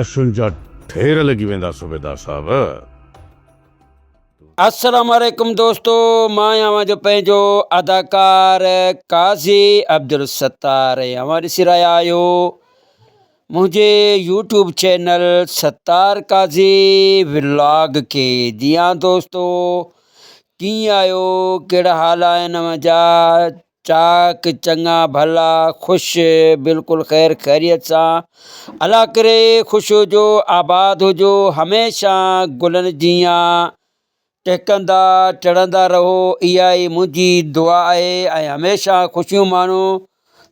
لاشن جا ڍير لڳي ويندا صوبيدار صاحب. السلام عليڪم دوستو مان آهيان اوهان جو پنهنجو اداڪار قاضي عبدالستار ۽ اوهان ڏسي رهيا آهيو منهنجي YouTube channel Sattar Qazi vlog کي. جي ها دوستو ڪيئن آهيو ڪهڙا حال آهن اوهان جا؟ چاڪ چڱا ڀلا خوش بلڪل خير خيريت سان الله ڪري خوش هجو آباد هجو هميشه گلن جيان ٽهڪندا ٽڙندا رهو اها ئي منهنجي دعا آهي ۽ هميشه خوشيون ماڻو.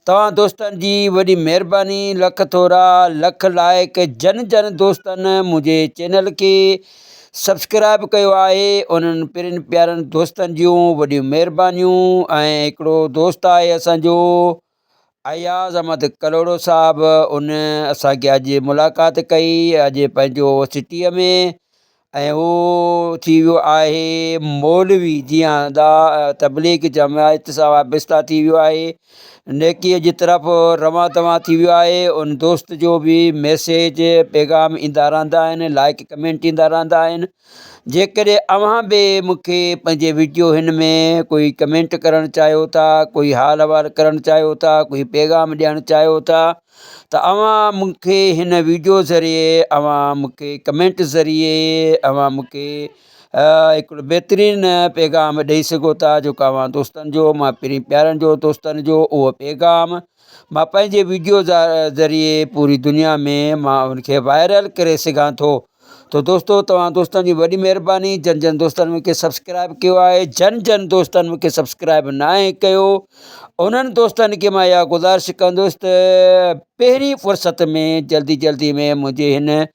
توهان دوستن جي وڏي مهرباني لک ٿورا لک لائق جن جن دوستن منهنجي چينل کي سبسڪرائب ڪيو آهي انهن پرين پيارن دوستن جون وڏيون مهربانيون ۽ هڪڙو دوست آهي اسان جو اياز احمد ڪلهوڙو صاحب ان اسان کي اڄ ملاقات ڪئي اڄ پنهنجو سٽيء ۾ ۽ هو ٿي ويو آهي مولوي جي ها دا تبليغ جماعت سان وابسته ٿي ويو آهي نيڪيء جي طرف روان دوان ٿي ويو آهي ان دوست جو به ميسيج پيغام ايندا رهندا آهن لائڪ ڪمينٽ ايندا رهندا آهن جيڪڏهن اوهان به مون کي پنهنجي وڊيو هن ۾ ڪوئي ڪمينٽ ڪرڻ چاهيو ٿا ڪوئي حال احوال ڪرڻ چاهيو ٿا ڪوئي پيغام ڏيڻ چاهيو ٿا ته اوهان مون کي هن وڊيو ذريعي اوهان مون کي ڪمينٽ ذريعي اوهان مون کي هڪڙو بهترين پيغام ڏئي سگهو ٿا جيڪو اوهان دوستن جو مان پرين پيارن جو دوستن جو اهو پيغام مان پنهنجي وڊيو ذريعي پوري دنيا ۾ مان ان کي وائرل ڪري سگهان ٿو. تو دوستو توهان دوستن جي وڏي مهرباني جن جن دوستن مون کي سبسڪرائب ڪيو آهي جن جن دوستن مون کي سبسڪرائب ناهي ڪيو انهن دوستن کي مان اها گذارش ڪندس ته پهرين فرصت ۾ جلدي جلدي ۾ منهنجي هن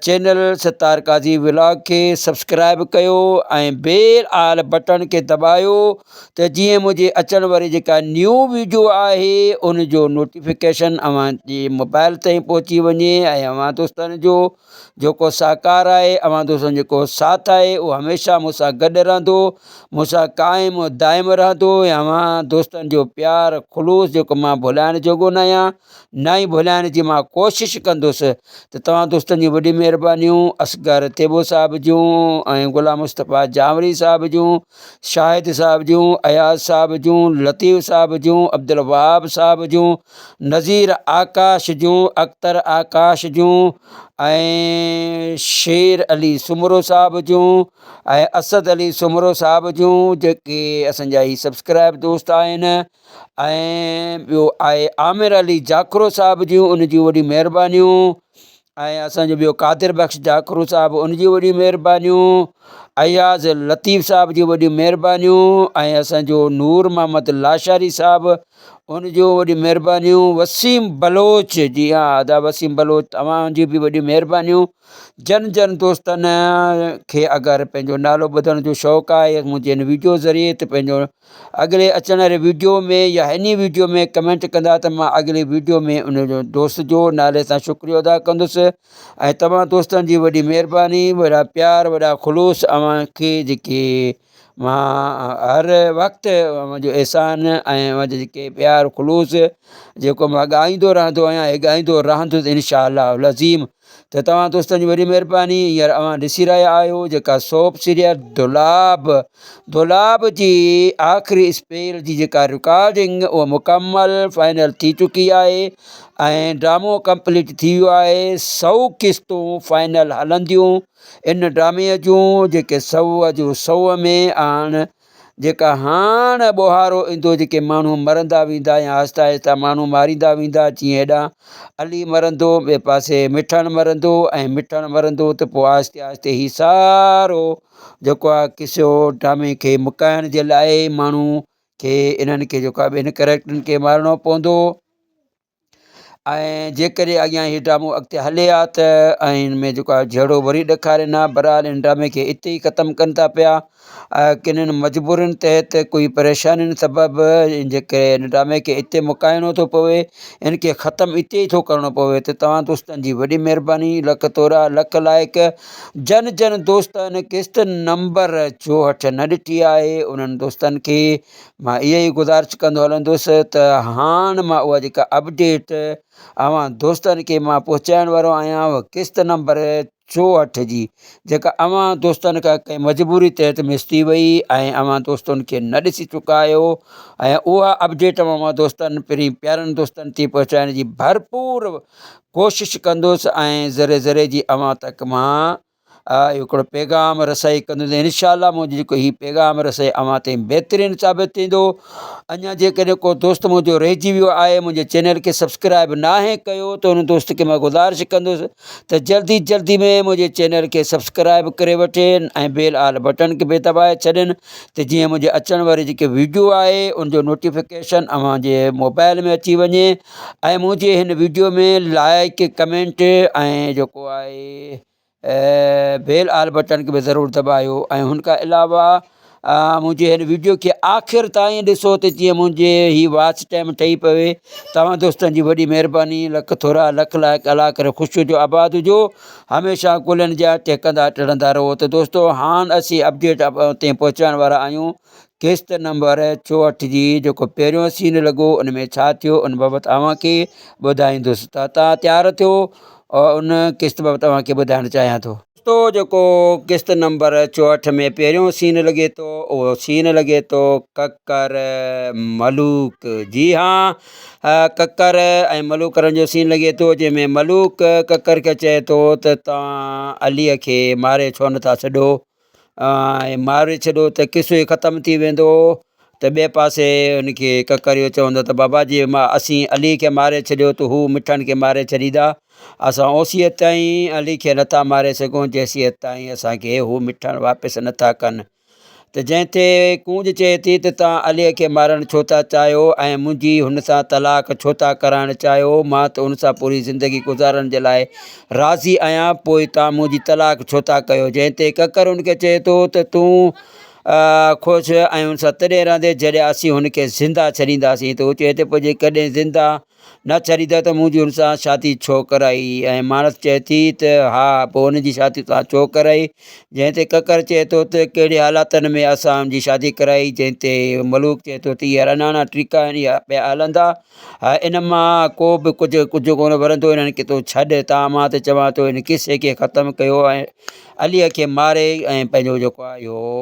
چينل ستار قاضي ولاگ کي سبسڪرائب ڪيو ۽ بيل آل بٽڻ کي دٻايو ته جيئن منهنجي اچڻ واري جيڪا نيو ويڊيو آهي ان جو نوٽيفڪيشن اوهان جي موبائل تائين پهچي وڃي ۽ اوهان دوستن جو جيڪو سهڪار آهي اوهان دوستن جو جيڪو ساٿ آهي اهو هميشه مون سان گڏ رهندو مون سان قائم دائم رهندو ۽ اوهان دوستن جو پيار خلوص جيڪو مان ڀلائڻ جوڳو نه آهيان نه ئي ڀلائڻ جي مان ڪوشش ڪندس ته توهان دوستن جون وڏيون مهربانيون اصغر ٿيٻو صاحب جون ۽ غلام مصطفيٰ جانوري صاحب جون شاهد صاحب جون اياز صاحب جون لطيف صاحب جون عبدالوهاب صاحب جون نذير آڪاش جون اختر آڪاش جون ۽ شير علي سومرو صاحب جون ۽ اسد علي سومرو صاحب جون جيڪي اسان جا هي سبسڪرائب دوست آهن ۽ ٻيو آهي عامر علي جاکرو صاحب جون ان جون وڏيون مهربانيون ۽ اسانجو ٻيو قادر بخش جاکرو صاحب ان جون وڏيون مهربانيون اياز لطيف صاحب جون وڏيون مهربانيون ۽ اسانجو نور محمد لاشاري صاحب ان جون وڏيون مهربانيون وسيم بلوچ جي ها ادا وسيم بلوچ توهان جون به وڏيون مهربانيون جن جن دوستن کي اگر پنهنجو نالو ٻڌڻ جو شوق آهي منهنجي هن ويڊيو ذريعي ته پنهنجو اڳلي اچڻ واري ويڊيو ۾ يا هن ئي ويڊيو ۾ ڪمينٽ ڪندا ته مان اڳلي ويڊيو ۾ ان جو دوست جو نالي سان شڪريو ادا ڪندس ۽ توهان دوستن جي وڏي مهرباني وڏا پيار وڏا خلوص اوهان کي جيڪي مان هر وقت اوهان جو احسان ۽ اوهان جا جيڪي پيار خلوص جيڪو مان ڳائيندو رهندو آهيان ۽ ڳائيندو رهندس انشاء الله العظيم ته توهان دوستن جي وڏي مهرباني هينئر اوهان ڏسي رهيا آهيو جيڪا سوپ سيريل دولاب دولاب جي آخري اسپيل جي جيڪا رڪارڊنگ اها مڪمل فائنل ٿي چڪي آهي ۽ ڊرامو ڪمپليٽ ٿي ويو آهي سو قسطون فائنل هلنديون ان ڊرامي جون جيڪي سو جو سو ۾ آڻ جيڪا هاڻ ٻوهارو ايندو جيڪي ماڻهو مرندا ويندا يا آهستي آهستي ماڻهو ماريندا ويندا جيئن هيڏانهن علي مرندو ٻئي پاسي مٺڻ مرندو ۽ مٺڻ مرندو ته پوء آهستي آهستي هي سارو جيڪو آهي قصو ڊرامي کي مڪائڻ جي لاء ماڻهو کي انهن کي جيڪو آهي ٻين ڪريڪٽرن کي مارڻو پوندو. ۽ جيڪڏهن اڳيان هي ڊرامو اڳتي هلي ها ته ۽ هن ۾ جيڪو آهي جهيڙو وري ڏيکارين ها بهرحال هن ڊرامي کي اتي ئي ختم ڪن ٿا پيا ڪنن مجبورين تحت ڪوئي پريشانين سبب جي ڪري هن ڊرامي کي اتي مڪائڻو ٿو پوي ان کي ختم اتي ئي ٿو ڪرڻو پوي ته توهان دوستن جي وڏي مهرباني لک ٿورا لک لائق جن جن دوستن قسط نمبر 64 نه ڏٺي آهي انهن دوستن کي مان اها ئي گذارش ڪندو هلندس ته هاڻ مان اها جيڪا اپڊيٽ اوهان دوستن کي مان پهچائڻ وارو آهيان اها قسط نمبر 64 جي جيڪا اوهان دوستن کان ڪنهن مجبوري تحت مس ٿي وئي ۽ اوهان دوستن کي نه ڏسي چڪا آهيو ۽ اها اپڊيٽ اوهان دوستن پرين پيارن دوستن تي پهچائڻ جي ڀرپور ڪوشش ڪندس ۽ ذري ذري جي اوهان تڪ مان هڪڙو پيغام رسائي ڪندس انشاء الله منهنجو جيڪو هي پيغام رسائي اوهان تائين بهترين ثابت ٿيندو اڃا جيڪڏهن ڪو دوست منهنجو رهجي ويو آهي منهنجي چينل کي سبسڪرائب ناهي ڪيو ته ان دوست کي مان گذارش ڪندس ته جلدي جلدي ۾ منهنجي چينل کي سبسڪرائب ڪري وٺين ۽ بيل آل بٽن کي به دٻائي ڇڏين ته جيئن منهنجي اچڻ واري جيڪي ويڊيو آهي ان جو نوٽيفڪيشن اوهان جي موبائل ۾ اچي وڃي ۽ منهنجي هن ويڊيو ۾ لائڪ ڪمينٽ ۽ جيڪو آهي بيل آل بٽڻ کي به ضرور دٻايو ۽ هن کان علاوه منهنجي هن ويڊيو کي آخر تائين ڏسو ته جيئن منهنجي هي واچ ٽائم ٺهي پوي توهان دوستن جي وڏي مهرباني لک ٿورا لک لائق الله ڪري خوش هجو آباد هجو هميشه گلن جا ٽهڪندا ٽڙندا رهو ته دوستو هاڻ اسين اپڊيٽ تائين پهچائڻ وارا آهيون قسط نمبر 64 جي جيڪو پهريون سين لڳو ان ۾ ڇا ٿيو ان بابت اوهان کي ٻڌائيندس ته تان تيار ٿيو ان قسط بابت اوهان کي ٻڌائڻ چاهيان ٿو. دوستو جيڪو قسط نمبر 64 ۾ پهريون سين لڳي ٿو اهو سين لڳي ٿو ڪڪر ملوڪ جي ها ڪڪر ۽ ملوڪرن جو سين لڳي ٿو جنهن ۾ ملوڪ ڪڪر کي چئي ٿو ته توهان علي کي ماري ڇو نٿا ڇڏو ۽ ماري ڇڏو ته قصو ئي ختم ٿي ويندو ته ٻئي پاسي ان کي ڪڪر اهو چوندو ته بابا جي اسين علي کي ماري ڇڏيو ته هو مٺن کي ماري ڇڏيندا اسان اوسيء تائين علي کي نٿا ماري سگهون جيسين تائين اسانکي هو مٺڻ واپس نٿا ڪن ته جنهن تي ڪونج چئي ٿي ته توهان عليء کي مارڻ ڇو ٿا چاهيو ۽ منهنجي هن سان طلاق ڇو ٿا ڪرائڻ چاهيو؟ مان ته ان سان پوري زندگي گذارڻ جي لاء راضي آهيان، پوء توهان منهنجي طلاق ڇو ٿا ڪيو؟ جنهن تي ڪڪر هن کي چئي ٿو ته تون خوش ۽ ان سان تڏهن رهندين جڏهن اسين هن کي زنده ڇڏينداسين ته هو چئي ٿو پوء جيڪڏهن زنده نه ڇڏيندا ته منهنجي هن سان شادي ڇو ڪرائي؟ ۽ ماڻس چئي ٿي ته ها پوء هن جي شادي توهان ڇو ڪرائي؟ جنهن تي ڪڪر چئي ٿو ته ڪهڙي حالاتن ۾ اسان هن جي شادي ڪرائي؟ جنهن تي ملوڪ چئي ٿو ته اهي رناڻا ٽريڪا آهن اهي پيا هلندا ان مان ڪو به ڪجهه ڪجهه ڪونه ورندو انهن کي تون ڇڏ تان مان ته چوان ٿو هن قصي کي ختم ڪيو ۽ عليء کي ماري ۽ پنهنجو جيڪو آهي اهو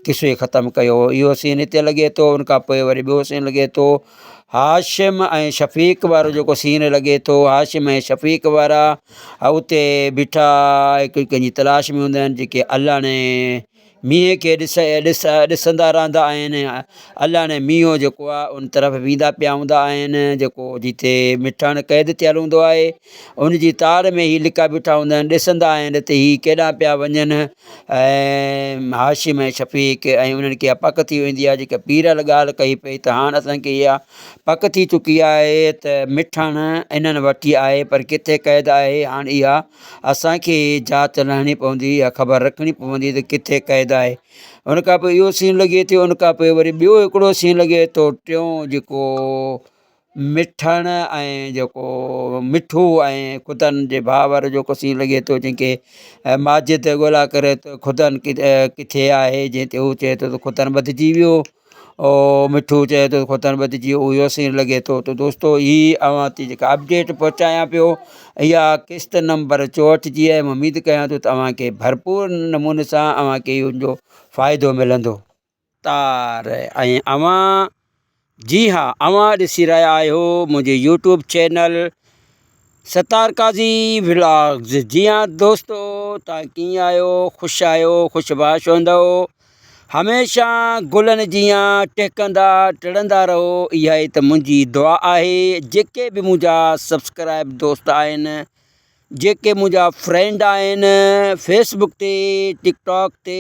قصو ئي ختم ڪيو اهو سين هتي لڳي ٿو ان کان پوء وري ٻيو سين لڳي ٿو هاشم ۽ شفيق وارو جيڪو سين لڳي ٿو هاشم ۽ شفيق وارا اتي بيٺا هڪ ڪنهن جي تلاش ۾ هوندا آهن جيڪي الاڻي مينهن کي ڏس ڏس ڏسندا رهندا آهن الاڻي مينهن جيڪو آهي ان طرف ويندا پيا هوندا آهن جيڪو جتي مٺاڻ قيد ٿيل هوندو آهي ان جي تاڙ ۾ هي لڪا بيٺا هوندا آهن ڏسندا آهن ته هي ڪيڏانهن پيا وڃن ۽ هاشم ۽ شفيق ۽ انهن کي اها پڪ ٿي ويندي آهي جيڪا پيرل ڳالهه ڪئي پئي ته هاڻ اسان کي اها پڪ ٿي چڪي آهي ته مٺڻ انهن وٽ ئي آهي پر ڪٿي قيد آهي هاڻ اها اسان کي جاچ لهڻي پوندي اها خبر رکڻي پوندي ته ڪٿي قيد آهي ان کان پوء اهو سين لڳي ٿو ان کان پوء وري ٻيو هڪڙو سين لڳي ٿو ٽيون جيڪو مٺڻ ۽ جيڪو مٺو ۽ خدن جي ڀاء وارو جيڪو سين لڳي ٿو جنهن کي ماجد ڳولا ڪري ٿو خدن ڪٿي آهي جنهن تي هو چئي ٿو ته خدن ٻڌجي ويو او مٺو چئي ٿو ته خدن ٻڌجي ويو اهو سين لڳي ٿو ته دوستو هي اوهان تي جيڪا اپڊيٽ پهچايان پيو اها قسط نمبر 64 جي آهي اميد ڪيان ٿو ته اوهان کي ڀرپور نموني سان اوهان کي ان جو فائدو ملندو. تار ۽ اوهان جي ها اوهان ڏسي رهيا آهيو منهنجي YouTube channel Sattar Qazi vlogs جي ها دوستو تان ڪيئن آهيو خوش آهيو خوش باش هوندو هميشه گلن جيان ٽهڪندا ٽڙندا رهو اها ئي ته منهنجي دعا آهي جيڪي به منهنجا سبسڪرائب دوست آهن جيڪي منهنجا فرينڊ آهن فيس بڪ تي ٽڪ ٽاڪ تي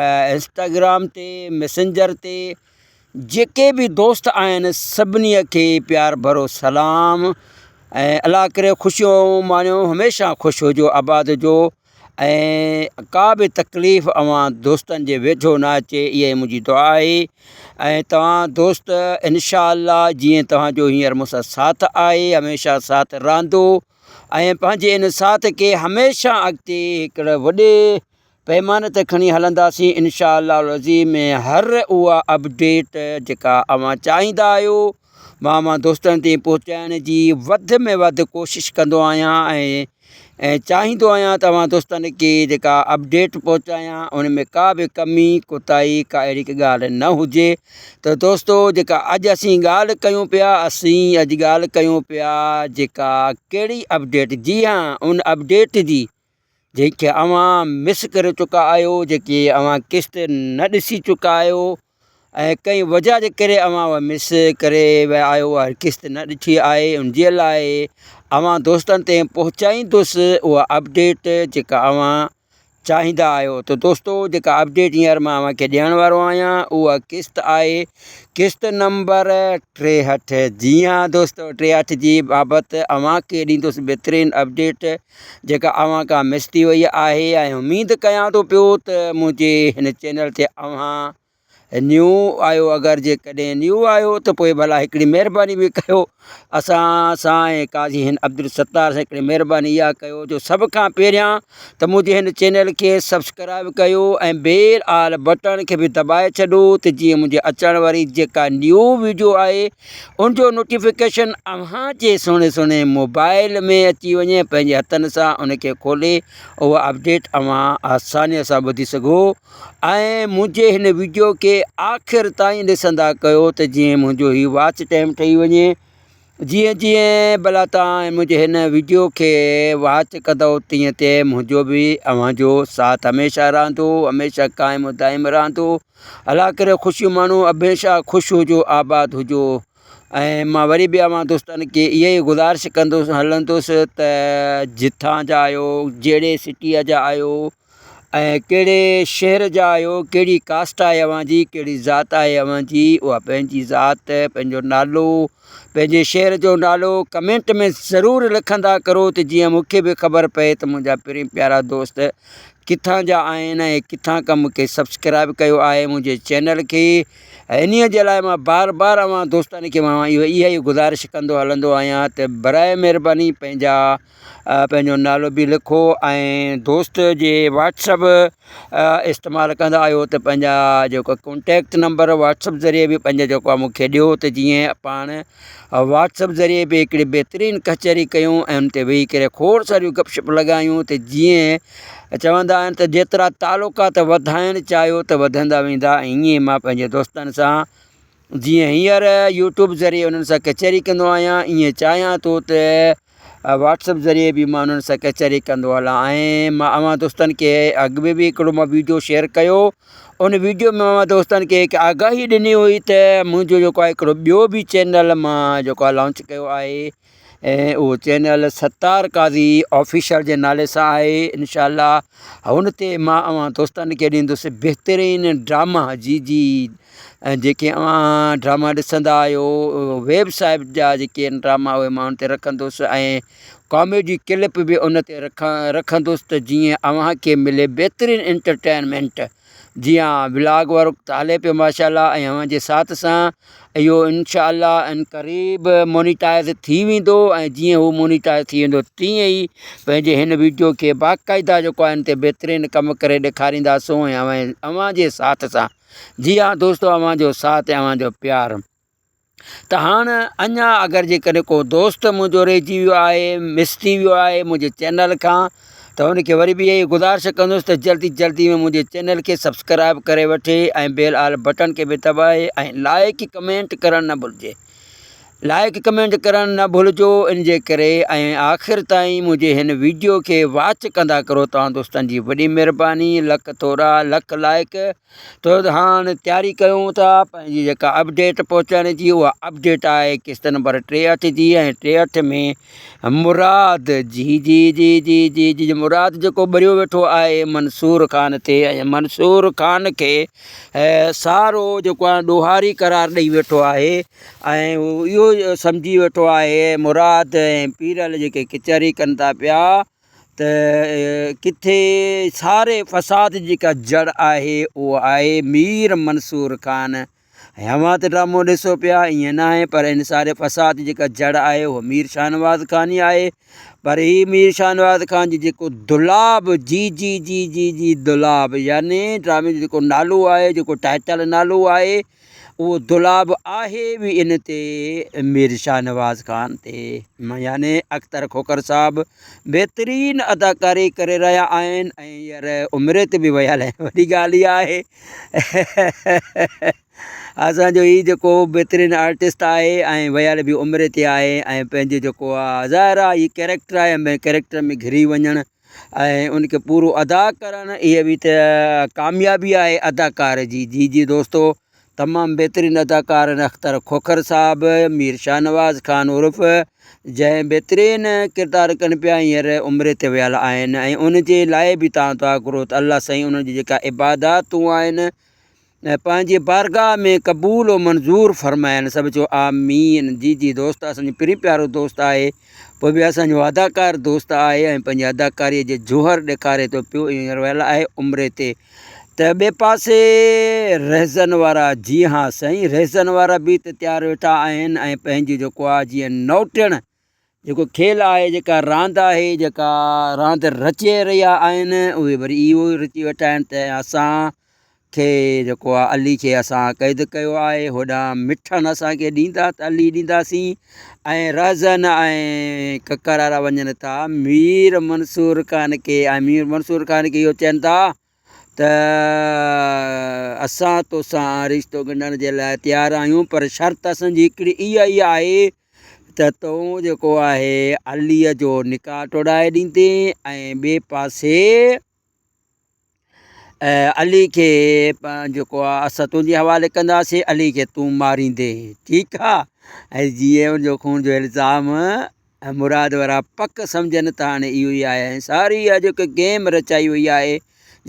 انسٽاگرام تي ميسنجر تي جيڪي به دوست آهن سڀني کي پيار ڀرو سلام ۽ الله ڪري خوشيون ماڻيو هميشه خوش هجو آباد هجو ۽ ڪا به تڪليف اوهان دوستن جي ويجهو نه اچي اها ئي منهنجي دعا آهي ۽ توهان دوست انشاء الله جيئن توهان جو هينئر مون سان ساٿ آهي هميشه ساٿ رهندو ۽ پنهنجي ان ساٿ کي هميشه اڳتي هڪڙي وڏي پيماني تي کڻي هلنداسين انشاء الله العظيم هر اها اپڊيٽ جيڪا اوهان چاهيندا آهيو مان اوهان دوستن تائين پهچائڻ جي وڌ ۾ وڌ ڪوشش ڪندو آهيان ۽ چاهيندو آهيان ته اوهان دوستن کي جيڪا اپڊيٽ پهچايان ان ۾ ڪا به ڪمي ڪوتاهي ڪا اهڙي ڪا ڳالهه نه هجي ته دوستو جيڪا اڄ اسين ڳالهه ڪيون پيا اسين اڄ ڳالهه ڪيون پيا جيڪا ڪهڙي اپڊيٽ جي ها ان اپڊيٽ جي جنهن کي اوهان مس ڪري چڪا آهيو جيڪي اوهان قسط نه ڏسي چڪا آهيو ۽ ڪنهن وجه جي ڪري اوهان اها مس ڪري ويا آهيو اها قسط نه ڏٺي آهي ان جي لاء اوهان دوستن تائين پهچائيندس اها اپڊيٽ جيڪا اوهان چاهيندا آهيو ته دوستو جيڪا اپڊيٽ هينئر مان اوهان کي ڏيڻ وارو آهيان اها قسط آهي قسط نمبر 63 جي ها دوستو 63 جي بابت اوهان کي ڏيندس بهترين اپڊيٽ جيڪا اوهان کان مس ٿي وئي آهي ۽ اميد ڪيان ٿو پيو ته منهنجي هن چينل تي اوهان نيو آهيو اگر جيڪڏهن نيو آهيو ته پوء ڀلا هڪڙي مهرباني به ڪيو اسان سان ۽ قاضي هن عبدالستار سان هڪڙي مهرباني اها ڪيو جو سڀ کان پهريان ته منهنجي هن چينل کي سبسڪرائب ڪيو ۽ بيل آل بٽڻ کي به دٻائي ڇڏو ته جيئن منهنجي اچڻ واري جيڪا نيو ويڊيو آهي ان جو نوٽيفڪيشن اوهان جي سهڻي سهڻي موبائل ۾ اچي وڃي پنهنجي هٿن سان ان کي کولي اها اپڊيٽ اوهان آساني سان ٻڌي سگهو ۽ منهنجي هن ويڊيو کي آخر تائين ڏسندا ڪيو ته جيئن منهنجو هي واچ ٽائيم ٺهي وڃي جيئن جيئن ڀلا توهان منهنجي هن ويڊيو کي واچ ڪندو تيئن تيئن منهنجو به اوهان جو ساٿ هميشه رهندو هميشه قائم و دائم رهندو الله ڪري خوشيون ماڻو هميشه خوش هجو آباد هجو ۽ مان وري به اوهان دوستن کي اها ئي گذارش ڪندس هلندس ته جتان جا آهيو جهڙي سٽيء جا آهيو ۽ ڪهڙي شهر جا آهيو ڪهڙي ڪاسٽ آهي اوهان جي ڪهڙي ذات آهي اوهان جي اها پنهنجي ذات پنهنجو نالو پنهنجي شهر جو نالو ڪمينٽ ۾ ضرور لکندا ڪرو ته جيئن مون کي به خبر پئي ته منهنجا پرين پيارا دوست ڪٿان جا آهن ۽ ڪٿان کان مون کي سبسڪرائب ڪيو آهي منهنجي چينل کي انهي جي لاء مان بار بار اوهان دوستن کي مان اها ئي گذارش ڪندو هلندو آهيان ته برائي مهرباني پنهنجا پنهنجو نالو به لکو ۽ دوست جي واٽسپ استعمال ڪندا آهيو ته پنهنجا جيڪو ڪانٽيڪٽ نمبر واٽسپ ذريعي به پنهنجا جيڪو آهي مون کي ڏيو ته جيئن پاڻ واٽس اپ ذريعي به هڪڙي بهترين ڪچهري ڪيون ۽ ان تي ويهي ڪري کوڙ ساريون گپ شپ لڳايون ته جيئن چوندا آهن ته جيترا تعلقات وڌائڻ چاهيو ته وڌندا ويندا ۽ ائين مان پنهنجي دوستن سان جيئن هينئر يوٽيوب ذريعي انهن سان ڪچهري ڪندو آهيان ائين چاهيان ٿو ته واٽس اپ ذريعي به مان انهن سان ڪچهري ڪندو هلان ۽ مان اوهان دوستن کي اڳ ۾ به هڪڙو مان ويڊيو شيئر ڪيو ان ويڊيو ۾ اوهان دوستن کي هڪ آگاهي ڏني هئي ته منهنجو جيڪو آهي هڪڙو ٻيو به چينل مان جيڪو آهي لانچ ڪيو آهي ۽ اهو چينل ستار قاضي آفيشل جي نالي سان آهي انشاء الله هن تي مان اوهان دوستن کي ڏيندس بهترين ڊراما جي جي ۽ جيڪي اوهان ڊراما ڏسندا آهيو ويب سائيٽ جا جيڪي آهن ڊراما اهي مان ان تي رکندس ۽ ڪاميڊي ڪلپ به ان تي رکان رکندس ته جيئن اوهان کي ملي بهترين انٽرٽينمينٽ جي ها ولاگ وارو ته هلي پيو ماشاء الله ۽ اوهان جي ساٿ سان اهو انشاء الله عنقريب مونيٽائز ٿي ويندو ۽ جيئن هو مونيٽائز ٿي ويندو تيئن ئي پنهنجي هن ويڊيو کي باقاعده جيڪو آهي ان تي بهترين ڪم ڪري ڏيکارينداسون ۽ اوهان جي ساٿ سان جي ها دوستو اوهان جو ساٿ ۽ اوهان جو پيار ته هاڻ اڃا اگر جيڪڏهن ڪو دوست منهنجو رهجي ويو آهي مس ٿي ويو آهي منهنجي چينل کان ته ان کي وري به اهي گذارش ڪندس ته جلدي جلدي ۾ منهنجي چينل کي سبسڪرائب ڪري وٺي ۽ بيل آل بٽڻ کي به دٻائي ۽ لائڪ ڪمينٽ ڪرڻ نه ڀلجي لائڪ ڪمينٽ ڪرڻ نه ڀلجو ان جي ڪري ۽ آخر تائين منهنجي هن ويڊيو کي واچ ڪندا ڪرو توهان دوستن جي وڏي مهرباني لک ٿورا لک لائڪ تو هاڻ تياري ڪيون ٿا پنهنجي جيڪا اپڊيٽ پهچائڻ جي اها اپڊيٽ آهي قسط نمبر 63 جي ۽ 63 ۾ مراد جي جي جي جي جي جي مراد جيڪو ٻريو ويٺو آهي منصور خان تي ۽ منصور خان کي سارو جيڪو آهي ڏوهاري قرار ڏئي ويٺو آهي ۽ هو اهو سمجهي ويٺو آهي مراد ۽ پيرل جيڪي ڪچهري ڪن ٿا پيا ته ڪٿي ساري فساد جي جيڪا جڙ آهي اهو آهي مير منصور خان ۽ اوهان ته ڊرامو ڏسو پيا ائين ناهي پر ان ساري فساد جي جيڪا جڙ آهي اهو مير شاهنواز خان ئي آهي پر هي مير شاهنواز خان جي جيڪو دولاب جي جي جي جي جي دولاب يعني ڊرامي جو جيڪو نالو آهي جيڪو ٽائٽل نالو آهي اهو دولاب آهي به ان تي مير شاهنواز خان تي يعني اختر کوکر صاحب بهترين اداڪاري ڪري رهيا آهن ۽ هينئر عمري تي به ويل آهن وڏي ڳالهه اها آهي اسان جو هي جيڪو بهترين آرٽسٽ آهي ۽ ويل به عمري تي آهي ۽ پنهنجي جيڪو آهي ظاهر آهي هي ڪيريڪٽر آهي ۽ ڪيريڪٽر ۾ گهري وڃڻ ۽ ان کي پورو ادا ڪرڻ اها به ته ڪاميابي آهي اداڪار جي جي جي دوستو تمام بهترين اداڪار آهن اختر کوکر صاحب مير شاهنواز خان عرف جنهن بهترين ڪردار ڪن پيا هينئر عمري تي ويل آهن ۽ ان جي لاء به تان دعا گهرو ته الله سائين انهن جي جيڪا عباداتون آهن ۽ پنهنجي بارگاهه ۾ قبول و منظور فرمائن سڀ چئو آمين جي جي دوست اسان جو پرين پيارو دوست آهي پوء به اسان جو اداڪار دوست آهي ۽ پنهنجي اداڪاري جي جوهر ڏيکاري ٿو پيو ۽ ويل آهي عمري تي ته ٻئي پاسي رهزن وارا جي ها سائين رهزن وارا به ته تيار ويٺا آهن ۽ پنهنجي جيڪو آهي جيئن نوٽڻ جيڪو کيل آهي جيڪا راند آهي جيڪا راند رچي رهيا آهن اهي وري اهو ئي رچي ويٺا آهن ته اسان کي جيڪو آهي علي کي اسان قيد ڪيو آهي هوڏانهن مٺن اسان کي ڏيندا ته علي ڏينداسين ۽ رهزن ۽ ڪڪر وارا وڃن ٿا مير منصور خان کي ۽ مير منصور خان کي اهو چون ٿا ته اسان توسان رشتو ڳنڍڻ جي لاء تيار آهيون پر شرط اسان جي هڪڙي اها ئي آهي ته تون جيڪو آهي عليء جو نڪاح ٽوڙائي ڏيندين ۽ ٻئي پاسي علي کي جيڪو آهي اسان تنهنجي حوالي ڪنداسين علي کي تون ماريندين ٺيڪ آهي ۽ جيئن ان جو خون جو الزام ۽ مراد وارا پڪ سمجهن ته هاڻي اهو ئي آهي ۽ ساري اها جيڪا گيم رچائي وئي آهي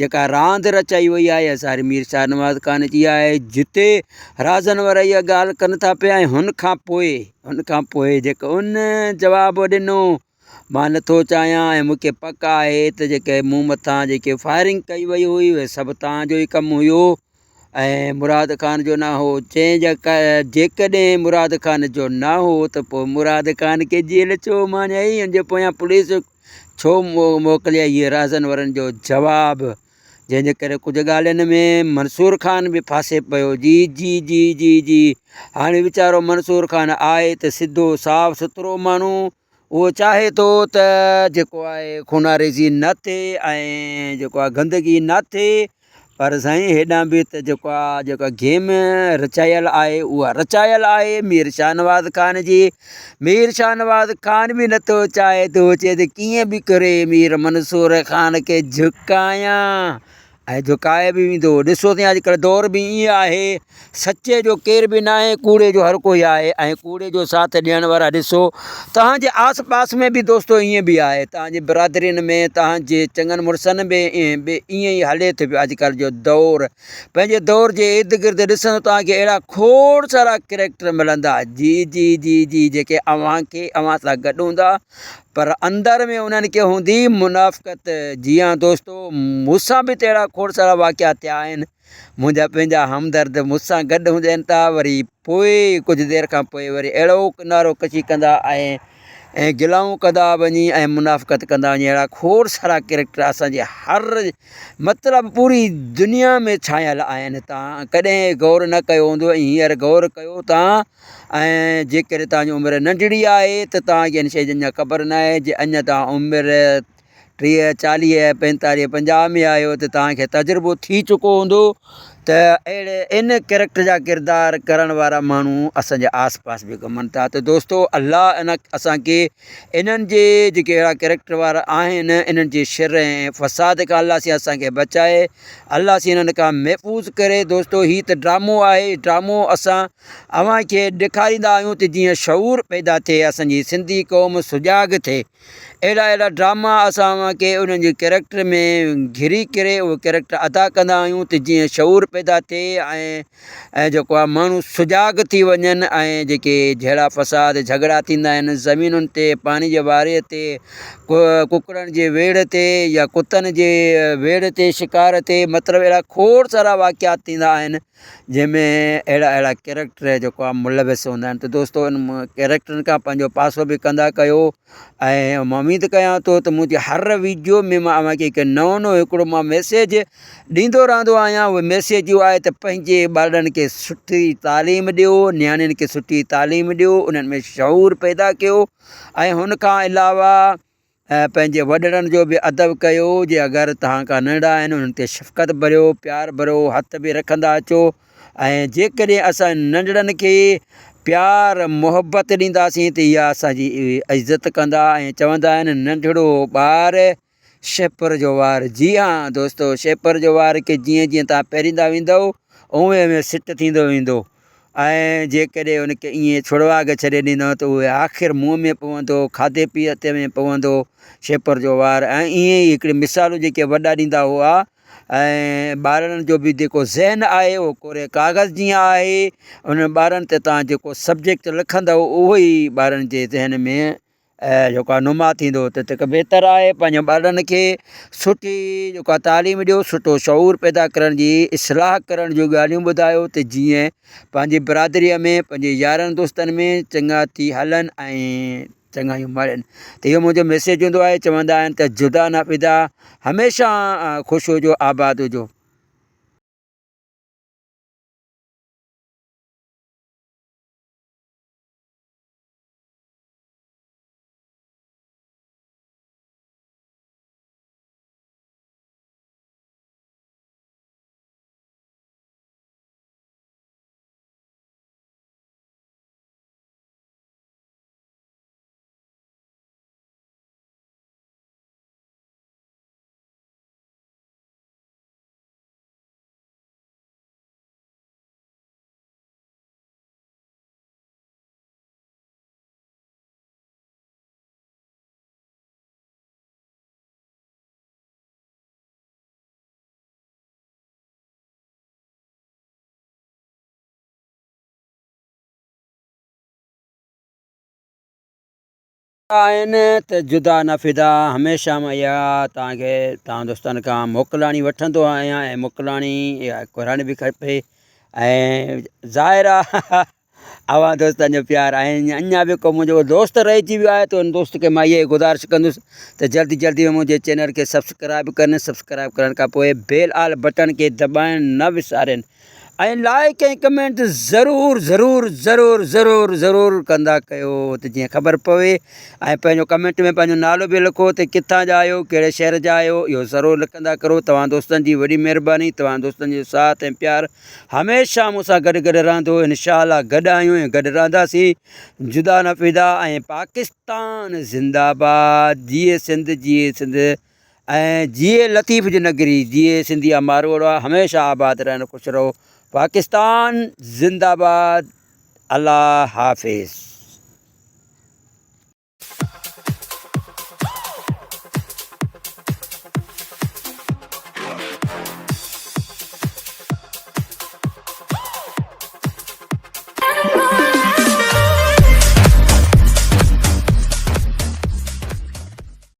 جيڪا راند رچائي وئي آهي اها ساري مير شاهنواز خان جي آهي جتي رازن وارا اها ڳالهه ڪن ٿا پيا ۽ هن کان پوء هن کان پوء جيڪو ان جواب ڏنو مان نٿو چاهيان ۽ مون کي پڪ آهي ته جيڪي مون مٿان جيڪي فائرنگ ڪئي وئي هئي اهي سڀ توهان جو ئي ڪم هيو ۽ مراد خان جو نه هو. چيائين جيڪڏهن مراد خان جو نه هو ته پوء مراد خان کي جيل ڇو اماڻيائين؟ ان جي پويان پوليس ڇو موڪليائين؟ هيء رازن ورن جو جواب، جنهن جي ڪري ڪجهه ڳالهين ۾ منصور خان به ڦاسي پيو. جي جي جي جي جي هاڻي ويچارو منصور خان آهي ته سڌو صاف سٿرو ماڻهو، اهو چاهي ٿو ته جيڪو آهي خوناريزي نه ٿئي ۽ جيڪو آهي گندگي نه ٿئي پر سائين هيڏانهن به ته جيڪو آهي جيڪا گيم رچايل آهي اها رچايل آهي مير شاهنواز خان جي مير شاهنواز خان به نٿو چاهي ته هو چئي ته ڪيئن به ڪري مير منصور خان کي جهڪايان ۽ جهڪائي به ويندو هو. ڏسو ته اڄڪلهه دور به ائين آهي، سچي جو ڪير به ناهي، ڪوڙي جو هر ڪوئي آهي ۽ ڪوڙي جو ساٿ ڏيڻ وارا ڏسو توهان جي آس پاس ۾ به دوستو ائين به آهي، توهان جي برادرين ۾ توهان جي چڱن مڙسن ۾ به ائين ئي هلي ٿو پيو اڄڪلهه جو دور. پنهنجي دور جي ارد گرد ڏسندو توهان کي اهڙا کوڙ سارا ڪريڪٽر ملندا جي جي جي جي جيڪي اوهان کي اوهان سان گڏ هوندا پر اندر ۾ انهن کي هوندي منافقت. جي ها دوستو مون سان به ته اهڙا کوڙ سارا واقعا ٿيا آهن. منهنجا پنهنجا همدرد مون سان گڏ هجن ٿا وري پوء ڪجهه دير کان پوء وري اهڙو ڪنارو ڪشي ڪندا ۽ گلائون ڪندا وڃي ۽ منافقت ڪندا وڃي اهڙا کوڙ سارا ڪريڪٽر اسان جي هر مطلب پوري دنيا ۾ ڇانيل آهن تان ڪڏهن غور نه ڪيو هوندو ۽ هينئر غور ڪيو تان ۽ جيڪڏهن توهان جي عمر ننڍڙي آهي ته توهان کي ان شيء جي اڃا خبر نه آهي جي اڃا توهان عمر 30 40 45 50 ۾ آهيو ته توهان کي تجربو ٿي چڪو هوندو ته اهڙي ان ڪريڪٽر جا ڪردار ڪرڻ وارا ماڻهو اسان جي آس پاس به گهمن ٿا ته دوستو الله ان اسان کي انهن جي جيڪي اهڙا ڪريڪٽر وارا آهن انهن جي شر ۽ فساد کان الله سين اسان کي بچائي الله سين انهن کان محفوظ ڪري دوستو هي ته ڊرامو آهي ڊرامو اسان اوهان کي ڏيکاريندا آهيون ته جيئن شعور پيدا ٿئي اسان جي سنڌي قوم سجاڳ ٿئي اهڙا اهڙا ڊراما اسان اوهان کي انهن جي ڪيريڪٽر ۾ گهري ڪري اهو ڪيريڪٽر ادا ڪندا آهيون ته جيئن شعور پيدا ٿئي ۽ ۽ جيڪو آهي ماڻهو سجاڳ ٿي وڃن ۽ جيڪي جهيڙا فساد جهڳڙا ٿيندا آهن زمينن تي پاڻي جي واري تي ڪڪڙن جي ويڙهه تي يا ڪتن جي ويڙهه تي شڪار تي مطلب اهڙا کوڙ سارا واقعات ٿيندا آهن جنهن ۾ اهڙا اهڙا ڪيريڪٽر جيڪو آهي ملوث هوندا آهن ته دوستو ان ڪيريڪٽرن کان پنهنجو پاسو به ڪندا ڪيو ۽ مان اميد ڪيان ٿو ته منهنجي هر ويڊيو ۾ مان اوهان کي هڪ نئون نئون هڪڙو مان ميسيج ڏيندو رهندو آهيان اهو ميسيج ميسيج اهو آهي ته پنهنجي ٻارڙن کي سٺي تعليم ڏيو نياڻين کي سٺي تعليم ڏيو انهن ۾ شعور پيدا ڪيو ۽ هن کان علاوه پنهنجي وڏڙن جو به ادب ڪيو جي اگر توهان کان ننڍڙا آهن انهن تي شفقت ڀريو پيار ڀريو هٿ به رکندا اچو ۽ جيڪڏهن اسان ننڍڙن کي پيار محبت ڏينداسين ته اها اسانجي عزت ڪندا ۽ چوندا آهن ننڍڙو ٻار شهپر جو وار جي ها دوستو شهپر جو وار کي جيئن جيئن توهان پهريندا ويندؤ اوئين اوئين سٽ ٿيندو ويندو ۽ جيڪڏهن ان کي ائين ڇڙواڳ ڇڏي ڏيندؤ ته اهي آخر منهن ۾ پوندو، کاڌي پيتي ۾ پوندو، شيپر جو وار ۽ ائين ئي هڪڙي مثالون جيڪي وڏا ڏيندا هئا ۽ ٻارڙن جو به جيڪو ذهن آهي اهو ڪوري ڪاغذ جيئن آهي انهن ٻارن تي توهان جيڪو سبجيڪٽ لکندؤ اهو ئي ٻارن جي ذهن ۾ جيڪو آهي نما ٿيندو ته تنهن کان بهتر آهي پنهنجي ٻارڙن کي سٺي جيڪو آهي تعليم ڏيو سٺو شعور پيدا ڪرڻ جي اصلاح ڪرڻ جون ڳالهيون ٻڌايو ته جيئن پنهنجي برادريء ۾ پنهنجي يارن دوستن ۾ چڱا ٿي هلن ۽ چڱايون مڙن ته اهو منهنجو ميسيج هوندو آهي چوندا آهن ته جدا نه فدا هميشه خوش هجو آباد هجو. آهن ته جدا نه فدا هميشه مان اها توهان کي توهان دوستن کان موڪلاڻي وٺندو آهيان ۽ موڪلاڻي اها گهرڻ به کپي ۽ ظاهر آهي اوهان دوستن جو پيار ۽ اڃا به ڪو منهنجو دوست رهجي ويو آهي ته ان دوست کي مان اها ئي گذارش ڪندس ته جلدي جلدي ۾ منهنجي چينل کي سبسڪرائب ڪن سبسڪرائب ڪرڻ کان پوء بيل آل بٽڻ کي دٻائڻ نه وسارين ۽ لائڪ ۽ ڪمينٽ ضرور ضرور ضرور ضرور ضرور ڪندا ڪيو ته جيئن خبر پوي ۽ پنهنجو ڪمينٽ ۾ پنهنجو نالو به لکو ته ڪٿان جا آهيو ڪهڙي شهر جا آهيو اهو ضرور لکندا ڪرو توهان دوستن جي وڏي مهرباني توهان دوستن جو ساٿ ۽ پيار هميشه مون سان گڏ گڏ رهندو انشاء الله گڏ آهيون ۽ گڏ رهنداسين جدا نه فدا ۽ پاڪستان زنده آباد جيئي سنڌ جيئي سنڌ ۽ جيئي لطيف جي نگري جيئي سنڌيا ماروئڙا هميشه آباد رهن خوش رهو پاڪستان زنده آباد الله حافظ.